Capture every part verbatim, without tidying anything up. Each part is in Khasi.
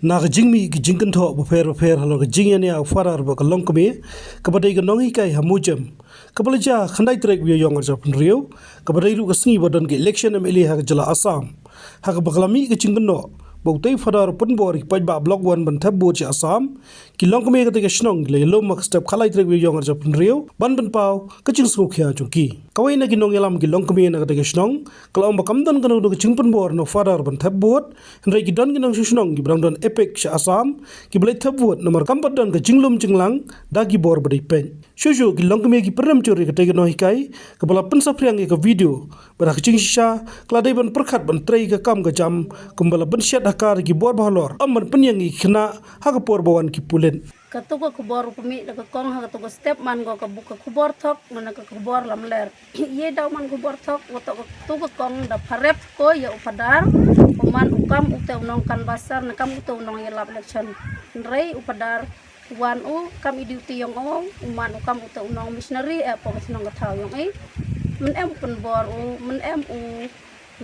Na ka jingmih ki jingkynthoh bapher bapher halor ka jingïania u Fadar bad ka longkmie, kaba dei ka nonghikai ha Mujem, kaba la jia ha khyndai tarik u Ïaïong arhajar phew hynriew, kaba dei ruh ka sngi ba don ka election M L A ha ka jylla Assam. Ha kaba ka la mih ka jingkynnoh ba utei u Fadar u pynbor ïa ki paidbah Block One ban thep vote sha Assam, ki longkmie katei ka shnong ki la ïalum ha ka step khatlai tarik u Ïaïong arhajar phew hynriew ban pynpaw ka jingsngewkhia jong ki. Kawei na ki nongïalam ki longkmie na katei ka shnong ka la ong ba kam don kano kano ka jingpynbor na u Fadar ban thep vote, hynrei ki don ki nongshong shnong kiba dang don EPIC sha Assam kiba leit thep vote namar kam pat don ka jinglum jinglang da ki bor ba dei peit. Shuh shuh ki longkmie ki pynrem jur ïa katei ka nonghikai kaba la pynsaphriang ïa ka video bad ha ka jingshisha ka la dei ban pyrkhat ban trei ka kam ka jam kumba la pynshet ha ka da ki bor ba halor, ym ban pynïeng ïa ki khynnah ha ka por ba wan ki pulit. Kato ka khubor u pynmih da ka kong ha kato ka step man ko ka buk ka khubor thok, na ka khubor lamler. Ïa daw man khubor thok, wa to kato ka kong da pharep ko ïa u Fadar, u man u kam utei u nongcanvasser, na kam utei u nongïalap election. Hynrei u Fadar wan u kam i duty ïong u, u man u kam utei u nongmissionary, eh, hapoh ka shnong ka thaw ïong i. Myn em pynbor u, myn em u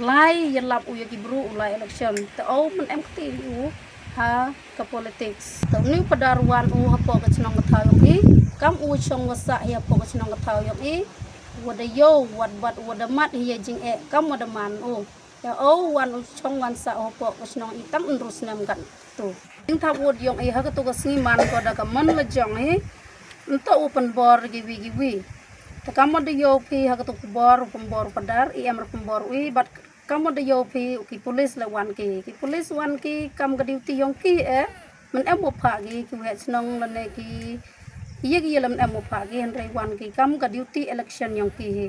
lai ïalap u ïa ki bru u lai election. Te u myn em kti u ha ka politics. Te une u Fadar wan u hapoh ka shnong ka thaw ïong i, kam u shong wa sah ïa hapoh ka shnong ka thaw ïong i. Wa da ïoh, wat bat, wa da mat ïa jingeh, kam wa da man u. Te u wan u shong wan sah hapoh ka shnong i tang hynriew snem katto. Jingthap vote ïong i ha kato ka sngi man ko da ka mon la jong i. Nto u pynbor kiwi kiwi. Te kam wa da ïoh phi ha kato ka khubor u pynbor u Fadar, i em ruh pynbor u i, bad kam wa da ïoh phi u ki police la wan ki. Ki police wan ki kam ka duty ïong ki eh. Myn em wa phah ki, ki waheh shnong lane ki. Ïa ki ïa la myn em wa phah ki, hynrei wan ki kam ka duty election ïong ki hi.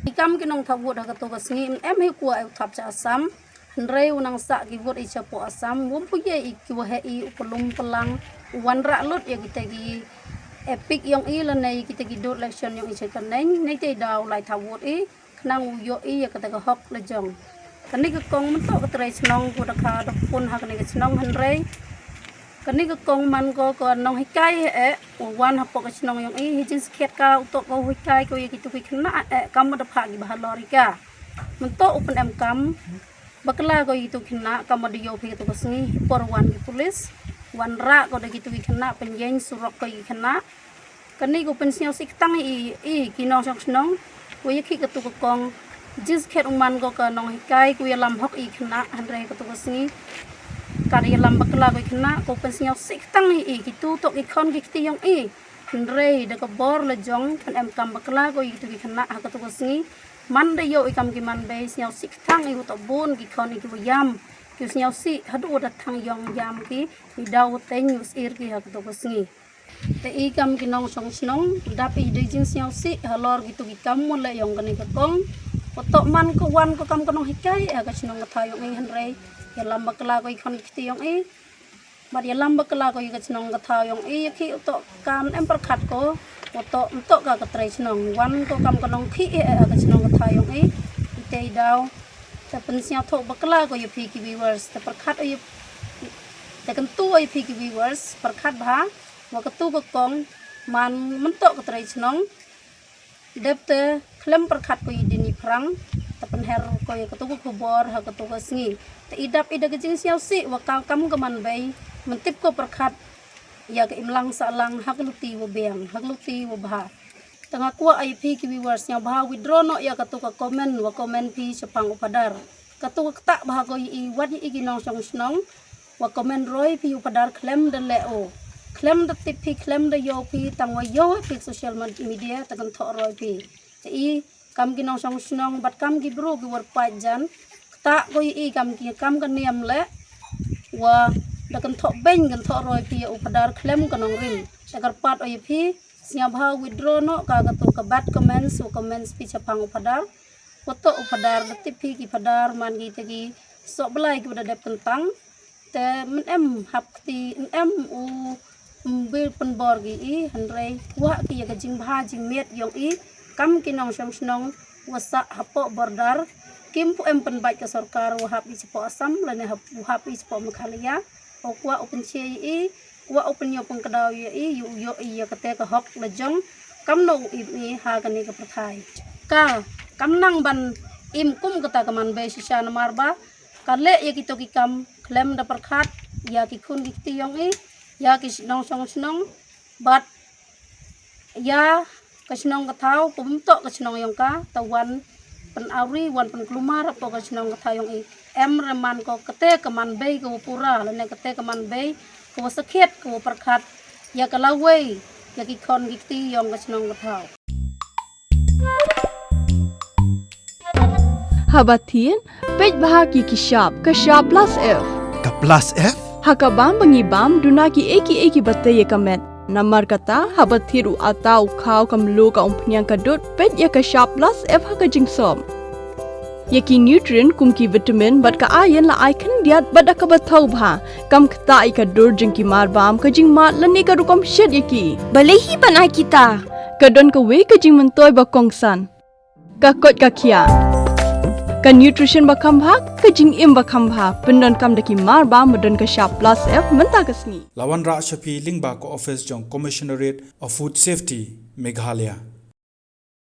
Ki kam ki nongthap vote ha kato ka sngi, myn em hi kwah u thap sha Assam. Hynrei u nang sah ki vote i shapoh Assam, wym pu ïa i ki waheh i u pynlum pynlang, u wanrah lut ïa kitei ki EPIC ïong i lane ïa kitei ki dud election ïong i sha kane, neitei daw lai thap vote i, khnang u ïoh i ïa kata ka hok la jong. Kane ka kong mynta ka trai shnong ko da ka da pun ha kane ka shnong hynrei. Kane ka kong man ko ka nonghikai eh, u wan hapoh ka shnong ïong i, hi jingskhet ka u to ka u hikai ko ïa kito ki khynnah eh, kam da phah ki ba halor i ka. Mynta u pyn em kam, bakla ko ïa kito ki khynnah, kam da ïoh phi kito ka sngi, por wan ki police, wanrah ko da kito ki khynnah, pynïeng surok ko ïa ki khynnah. Kane ko pynsngewsih ktang i, i, ki nongshong shnong, ko ïa ki kato ka kong, jingskhet u man ko ka nonghikai, ko ïalam hok i khynnah, hynrei kato ka sngi. Ka da ïalam bakla ko i khynnah, ko pynsngewsih ktang i, i, kito to ki khon ki kti ïong i. Hynrei da ka bor la jong, pyn em kam bakla ko i kito ki khynnah, ha kato ka sngi. Man da ïoh i kam ki man bei, sngewsih ktang i, u to bun ki khon i ki wa ïam. Ki sngewsih, haduh da thang ïong ïam ki, i daw teng u sir ki ha kato ka sngi. Te i kam ki nongshong shnong, dap i da jingsngewsih, halor kito ki kam wa leh ïong kane ka kong. Wa to man ko wan ko kam ka nonghikai, eh, ka shnong ka thaw ïong i hynrei. Ïalam bakla ko i khon ki kti ïong i. Bad ïalam bakla ko i ka shnong ka thaw ïong i, ïa ki u to kam em pyrkhat ko. Wa to, nto ka ka trai shnong, wan ko kam ka nongkhih, eh, eh, ka shnong ka thaw ïong i. Itei daw. Te pynsngewthuh bakla ko ïa phi ki viewers. Te pyrkhat ïa, te kyntu ïa phi ki viewers. Pyrkhat bha. Wa kato ka kong man mynta ka trai shnong. Dep te khlem pyrkhat ko i dini phrang, te pynher ko ïa kato ka khubor ha kato ka sngi. Te i dap i da ka jingsngewsih wa ka kam ka man bei, myntip ko pyrkhat ïa ka imlang sahlang ha ka luti wa biang, ha ka luti wa bha. Te nga kwah ïa phi ki viewers sngewbha withdraw noh ïa kato ka comment wa comment phi shaphang u Fadar. Kato ka ktah bha ko ïa i wat ïa i ki nongshong shnong. Wa comment roi phi u Fadar khlem da leh o. Khlem da tip phi khlem da ïoh phi tang wa ïoh phi social med-, media te kynthoh roi phi. Te i kam ki nongshong shnong bad kam ki bru ki war paid jan. Ktah ko ïa i kam ki kam ka niam leh. Wa da kynthoh beiñ kynthoh roi phi ïa u Fadar khlem ka nongrim. Te kyrpad o ïa phi sngewbha withdraw noh ka kato ka bad comments wa comments phi shaphang u Fadar. Wa to u Fadar da tip phi ki Fadar man ki te ki soh blai ki wa da dep kyntang. Te myn em hap kti, myn em u, mm, bil pynbor ki i, hynrei kwah ki ïa ka jingbha jingmiat ïong i, kam ki nongshong shnong wa sah hapoh border, kim pu em pynbeit ka sorkar wa hap i shapoh Assam, lane hap, wa hap i shapoh Meghalaya, u kwah u pynshai ïa i, kwah u pynïoh pynkdaw ïa i, ïoh, ïoh i ïa kata ka hok la jong, kam no u im i ha kane ka pyrthai. Ka, kam nang ban im kum kata ka man bei shisha namar ba, ka leh ïa kito ki kam, khlem da pyrkhat, ïa ki khun ki kti jong i, ïa ki nongshong shnong, bad ïa ka shnong ka thaw, kumto ka shnong jong ka, ta wan pynawri, wan pynkulmar hapoh ka shnong ka thaw jong i. Em re man ko kate ka man bei ka wa pura, lane kate ka man bei ka wa sakhiat, ka wa pyrkhat ïa ka lawei ïa ki khun ki kti jong ka shnong ka thaw. Haba thied, peit bha ki ki shap, ka shap plus F. Ka plus F? Ha ka bam ba ngi bam, duna ki ei ki ei ki ba tei ïa ka met. Namar kata, haba thied u ata, u khaw, ka mluh, ka umphniang, ka dud, peit ïa ka shap plus F ha ka jingsop. Ïa ki nutrient kum ki vitamin bad ka iron la ai khyndiat bad da kaba thaw bha. Kam ktah ïa ka dur jong ki marbam, ka jingmad lane ka rukom shet ïa ki. Balei hi ban ai kita? Ka don kawei ka jingmyntoi ba kongsan. Ka koit ka khiah. Ka nutrition ba kham bha, ka jingim ba kham bha. Pyndonkam da ki marbam ba don ka shap plus F mynta ka sngi. La wanrah sha phi lyngba ka office jong Commissionerate of Food Safety, Meghalaya.